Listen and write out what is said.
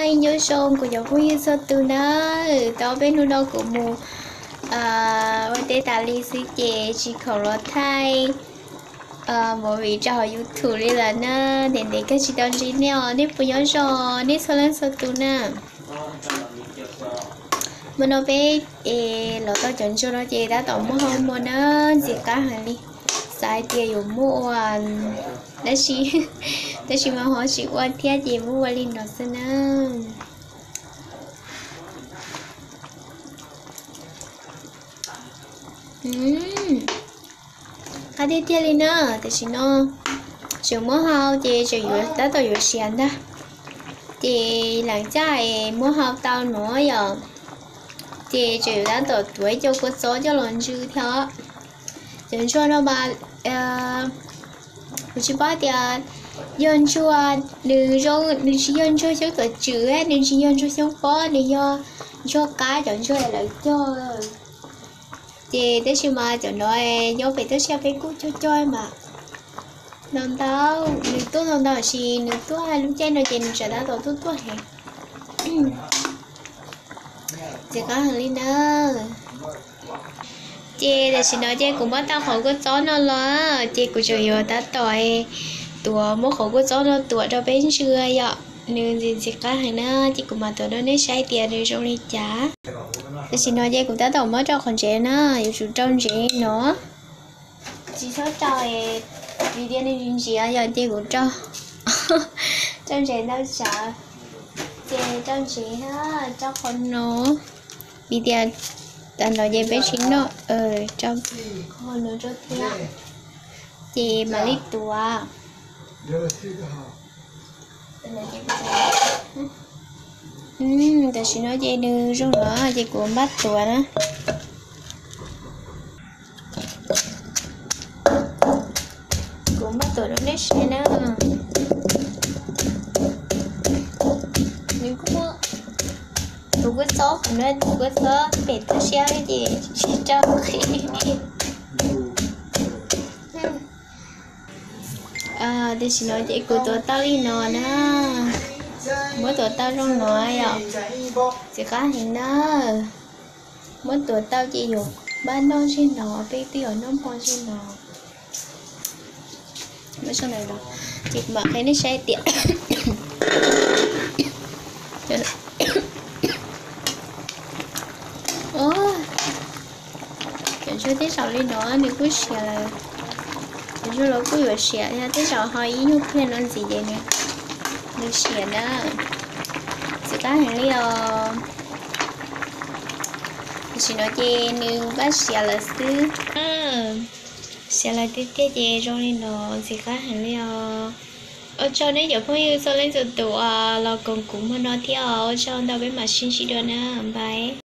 Nyob zoo kuv cov phooj ywg txhua tus na, tau peb hnub no kuv mus ua teb tas li xwb ces tsis khoom los thaij movie rau hauv YouTube li lawm na, ntev ntev kawg tsis tau ntsib nej os, nej puas nyob zoo nej txhua leej txhua tus na. Hmo no peb los tau cov ntsuag no ces tab tom muab hau hmo na, ntxim qab heev li. Xav hais tias yuav muab ua, tab sis, tab sis mas ho tsis ua thiab ces muab ua li no xwb na. Qab tiag tiag li na, tam sim no tseem muab hau ces tseem yuav tab tom yuav siav ntag. Ces lam caj es muab hau tau no yom, ces tseem yuav tab tom tuav ib co kua txob coj los ntsw thiab. Cov ntsuag no mas kuv tsis paub tias yog ntsuag, nws zoo, nws tsis yog ntsuag xyoob tuam tswm, nws tsis yog ntsuag xyoob pob, nws yog ntsuag qab, cov ntsuag lawv cog. Ces tab sis mas cov no nyob pem toj siab peb kuj cog cog mas ntau ntau, nws tuaj ntau ntau tab sis nws tuaj lub caij no ces nws tseem tab tom tuaj tuaj heev. Ntxim qab heev li na. Ces tam sim no ces kuv muab tau qhov kua txob no los ces kuv tseem yuav tab tom tuav, muab qhov kua txob no tuav rau peb ntsw yom, nws ntxim ntxim qab heev na, ces kuv mam tuav rau nej saib tias nws zoo li cas. Tam sim no ces kuv tab tom muab rau qhov ntsev na, yuav tsum rau ntsev no. Tsis txhob rau, vim tias nws ntsia yom ces kuv rau, rau ntsev ntau tsav, ces rau ntsev, rau qhov no, vim tias tas no ces peb tsis noj, rau qhov no rau thiab, ces mam li tuav. Tam sim no ces nws zoo no ces kuv npaj tuav na. Kuv npaj tuav rau nej saib na. Nws kuj muaj tus kua txob, kuv no tus kua txob pem toj siab ces tsis rau qhib. Tam sim no ces kuv tuav tau li no na. Muab tuav tau zoo no yom, ntxim qab heev na. Muab tuav tau ces yuav npaj noj zig no, peb twb yuav noj hmo zig no. Ces kuv mam qhia nej saib tias cov ntsuag tej zaum li no nws kuj siav lawm. Cov ntsuag los kuj yuav siav thiab, tej zaum ho ib nyuag pliag no ntxiv ces nws, nws siav na. Ntxim qab heev li os. Tam sim no ces nws npaj siav lawm xwb. Siav lawm tiag tiag ces zoo li no, ntxim qab heev li os. Ua tsaug nej cov phooj ywg txhua leej txhua tus uas los koom kuv hmo no thiab os. Ua tsaug ntau, peb mam sib ntsib dua na, bye.